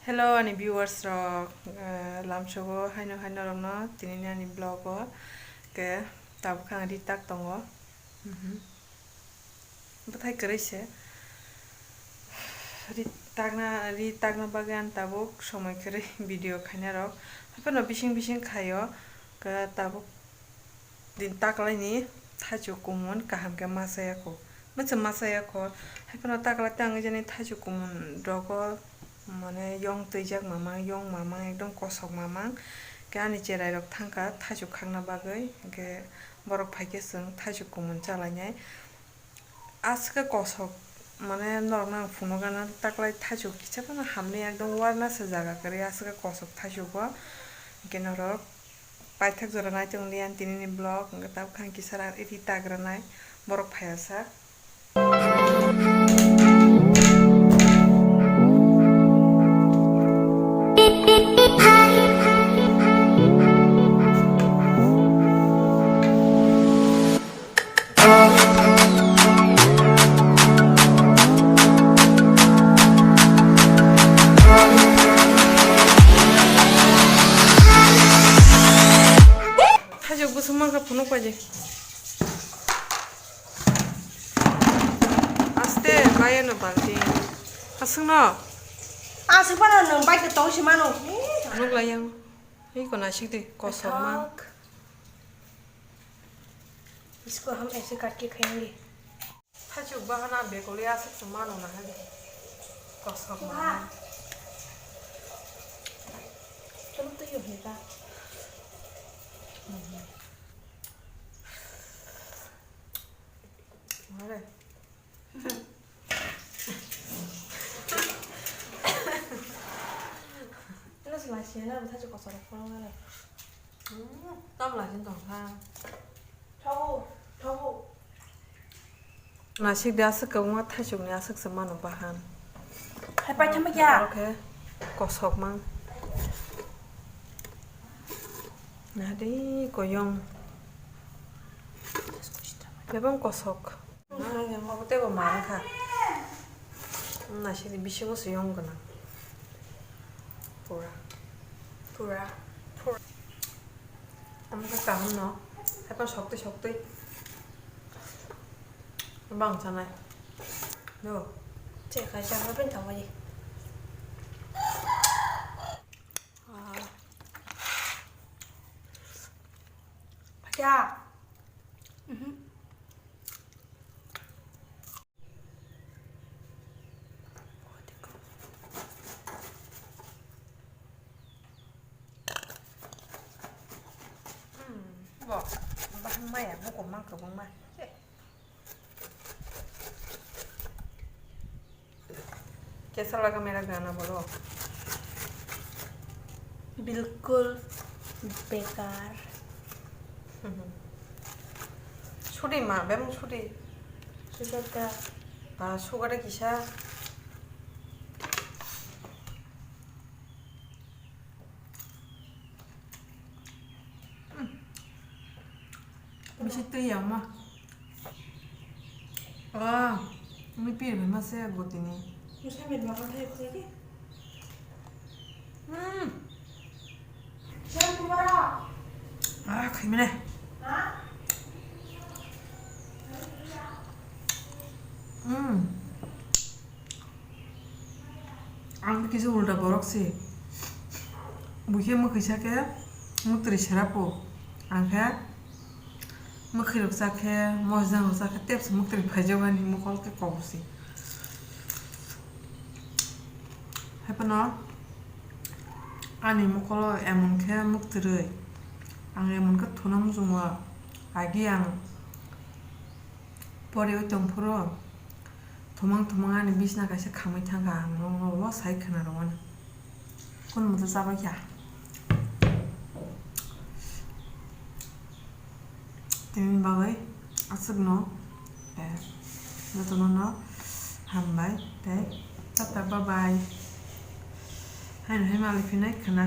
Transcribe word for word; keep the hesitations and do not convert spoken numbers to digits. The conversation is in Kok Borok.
Hello ani viewers rok, eh, lamsogo haino haino rokno tinini ani vlog o ke tabuk ang ri tak tongo. Mhm. Bwthai kwrwi se. Ri takna, ri takna bagwi ang tabuk somoi kwrwi video khaina rok. Haphano bising bising khaio, ke tabuk din taklaini thaichuk kumun kaham khe ma chaya kho. Mwchwng ma chaya kho. Haiphano taklai tang jani thaichuk kumun rogo mane yong twijak mamang, yong mamang, ekdom kosok mamang. Khe ani cherai rok thangkha thaichuk khakna bagwi. Hwnkhe borok phaikhe chwng thaichuk kumun chalainai. Aswk khe kosok, mane norokno ang phunukgana taklai thaichuk kisa phano hamni ekdom warna se jaga kwrwi aswk khe kosok thaichuk o. Hwnkhe norok paithak jora nai tongdi ani tinini vlog, hwnkhe tabuk ang kisa ri tak rwnai borok phaiya sak. Thaichuk bwswk mankha phunuk pai di. Aste bayano balti. Aswkno. Aswk phano nwng bike tong si mano. Phunuk lai yang. Iko nasik di kosok ma. Thak. Isko ham aise kaat ke khayenge. Thaichuk bahana bekoli aswk se mano na hali. Kosok ma. Chalo to yo heta. Mare. Ino se lasi na bwtha se kosoro phone na. Hmm, tam lasi tong kha. Thogo, thogo. Nasik de aswk kwbangma thaichukni aswk se mano bahan. Hai paithama kya? Aro khe kosok mang. Nadi koyong. Bebang kosok. Ang yang mabo tebo mang kha. Nasik de bisingo se yong gwnang. Pura. Pura. Pura. Ang khe kaham no. Haikhe soktwi soktwi. Bang chanai. Do. Che khai cha ha ben tawai. Ah. Kya? Mhm. Hmm, bo, bahai maya, buko mang kwbangma. Kaisa laga mera gana bolo. Bilkul bekar. Sudi ma, bebang sudi. Sujata. Ah, sugada kisa. Bisi twi ya ma. Ah, mi pir ma se gotini. Musa mit ma kan thai khoi ki? Hmm. Sir kumara. Ah, khaimene. Ha? Hmm. Ang kisa ulta borok se. Buikhe mwkhwisa khe mwtwrwi sera po. Ang khe mwkhwirok cha khe, mojang rok cha khe tepsa mwtwrwi phaijak ani mokol khe kok se. Haiphano ani mokolo emon khe mwtwrwi. Ang emon khe thuna muchungo. Agi ang poriwi tongphuru. Thumang thumang ani bisna kaisa khamwi thangkha, ang norokno ulo sai khwna rwmani. Kun muchung chabaikha. Tini bagwi aswkno, eh, jotono no hambai tei tata bye bye. Haino hai malik phinai khwna.